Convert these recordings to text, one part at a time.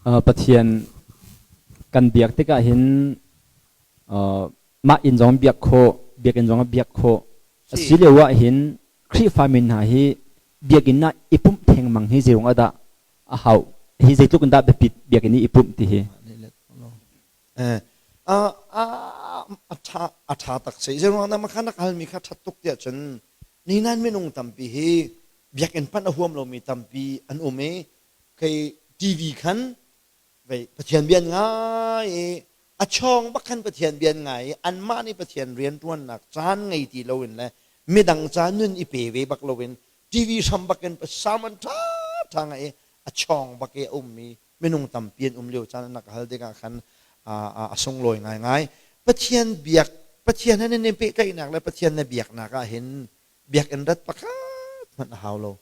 Pathian kan biak tikah hin mah inn zong biak khawh, biakinn zong biak khawh. A si lio ah hin Khrihfami hna hi biakinn ah i pumh thengmang hi zeiruang ah dah a hau? Hi zeitluk in dah biapit biakinn i i pumh ti hi? A ṭha tak si. Zeiruang dah makha na halmi kha ṭhat tuk tiah cun ninan minung tampi hi biakinn panh a huam lomi tampi an um i kei TV khan vei Pathian bia an ngai i a chawng bak khan Pathian bia an ngai i anmah nih Pathian rianṭuannak caan ngei ti loin le midang ca nun i pe ve bak loin TV hram bak in sermon ṭha ṭha ngai i a chawng bak i a ummi minung tampi an um lio caan an rak hal tikah khan a sunglawi ngaingai. Pathian biak Pathian he nan i pehtlaihnak le Pathian na biaknak ah hin biakinn rat pakhat hmanh a hau lo.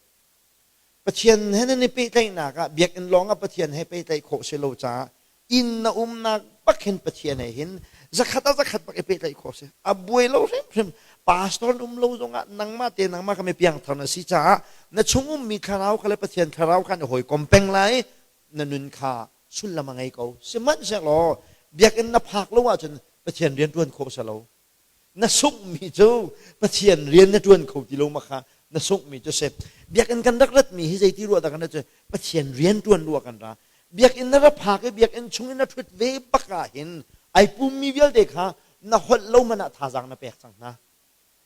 Pathian he nan i pehtlaihnak ah biakinn lawng ah Pathian he pehtlaih khawh si lo caah inn na umnak bak hin Pathian he hin zakhat ah zakhat bak i pehtlaih khawh si. A buai lo hrimhrim. Pastor um lo zongah nangmah te nangmah kha mi piangthar na si caah na chung ummi thlarau kha le Pathian thlarau kha na hawikom peng lai na nun kha sullam a ngei ko. Sihmanhsehlaw biakinn na phak lo ahcun Pathian rian ṭuan khawh si lo. Na sunghmi cu Pathian rian na ṭuan kho ti lo ma kha na sunghmi cu si. Biakinn kan rak ratmi hi zeiti ruah dah kan rat cu Pathian rian ṭuan ruah kan ra. Biakinn na ra phak i biakinn chung in na ṭhut ve bak ah hin ai pummi vialte kha na holh lo man ah thazaang na pek cang hna.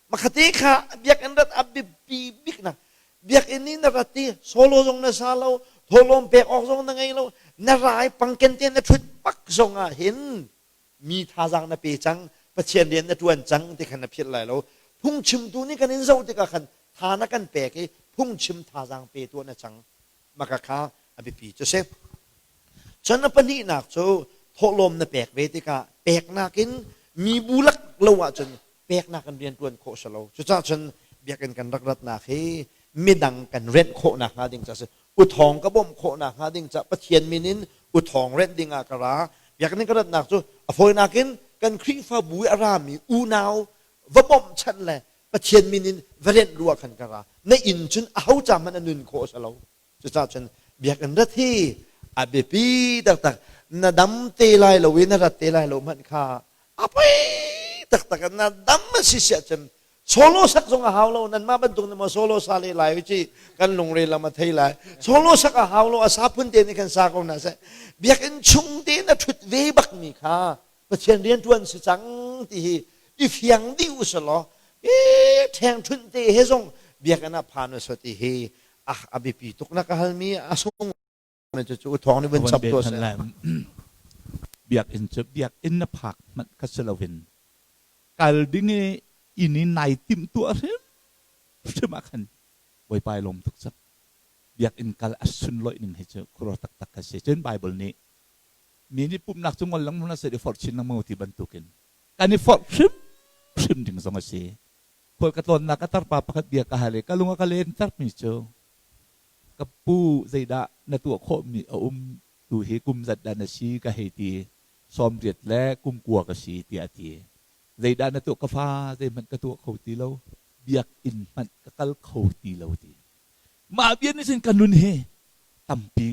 Makhate kha biakinn rat a biapi bik na biakinn i na rat i solo zong na sa lo thawhlawm pek awk zong na ngei lo na rai pangken te na ṭhut bak zong ah hin mi thazaang na pe cang Pathian rian na ṭuan cang ti khan na philh lai lo phungchimtu nih kan in zoh tikah khan tha na kan pek i phungchim thazaang pe tuah na cang maka kha a biapi cu si cun a pahnihnak cu thawhlawm na pek ve tikah peknak in mi bu lak lo ahcun peknak in rian ṭuan khawh si lo cucaah cun biakinn kan rak ratnak hi midang kan renh khawhnak hnga ding ca si uthawng ka bawmh khawhnak hnga ding ca Pathian min in uthawng renh ding ah ka ra biakinn ka ratnak cu a fawinak in kan Khrihfabu i a rami unau va bawmhchanh le Pathian min in va renh ruah khan ka ra na inn cun aho ca hmanh a nun khawh a si lo cucaah cun biakinn rat hi a biapi taktak na dam te lai lo i na rat te lai lo hmanh kha a poi taktak na dam a si siah cun solo sak zong a hau lo nanmah bantuk nih maw solo sa le lai ci kan lungre lam a thei lai solo sak a hau lo a sa phun te nih kan sa ko na seh biakinn chung te na ṭhut ve bak mi kha Pathian rian ṭuan si cang ti hi i fiang dih u selaw i ṭheng ṭhunh te he zong biakinn ah phan u ti hi a biapi tuk na ka halmi a sung cu u thawng nih vun chap tuah seh. Biakinn cu biakinn na phak hmanh kha si loin kal ding i inn i nai timh tuah hrimhrim ah khan Bawipa i lawm tuk cang. Biakinn kal a sunlawih ning hi cu khuaruah taktak kha si. Cun Bible nih mi nih pumhnak cu ngol lengmang hlah seh i forh chin lengmang ti bantukin kan i forh hrimhrim ding zong a si. Khual ka tlawnnak ka tarpa pakhat bia ka hal i ka lung a ka len termi cu ka pu zeidah na tuah khawhmi a um tu hi kum zat dah na si ka hei ti 80 le kum kua ka si tiah a ti. Zeidah na tuah ka fa zeihmanh ka tuah kho ti lo biakinn hmanh ka kal kho ti lo ti. Mah bia nih cun ka nun hi tampi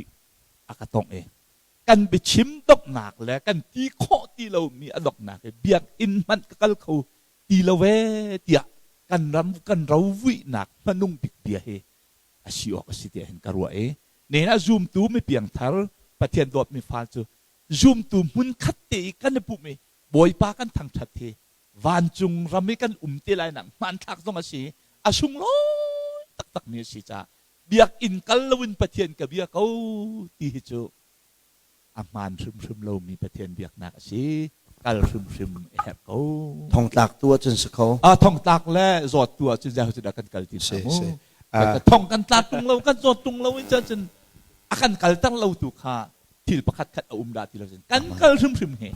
a ka tongh i kan biachim donghnak le kan ti khawh ti lomi a donghnak hi biakinn hmanh ka kal kho ti lo ee tiah kan ram kan rovuihnak hmanung bik bia hi a si awk a si tiah hin ka ruah i nen ah zumtu mi piangthar Pathian dawtmi fa cu zumtu hmun khat te i kan i pumh i Bawipa kan thangṭhat hi vancung ram i kan um te lai nak hmanthlak zong a si a sunglawi taktak mi a si caah biakinn kal loin Pathian ka bia ko ti hi cu a hmaan hrimhrim lomi Pathian biaknak a si. Kal hrimhrim a herh ko. Thongtlak tu ahcun si kho. A thongtlak le zawt tu ahcun zei dah kan kal ti si, si. Thong kan tla tung lo, kan zawt tung lo in cun a kan kalter lo tu kha thil pakhat khat a um dah ti lo cun kan kal hrimhrim hi.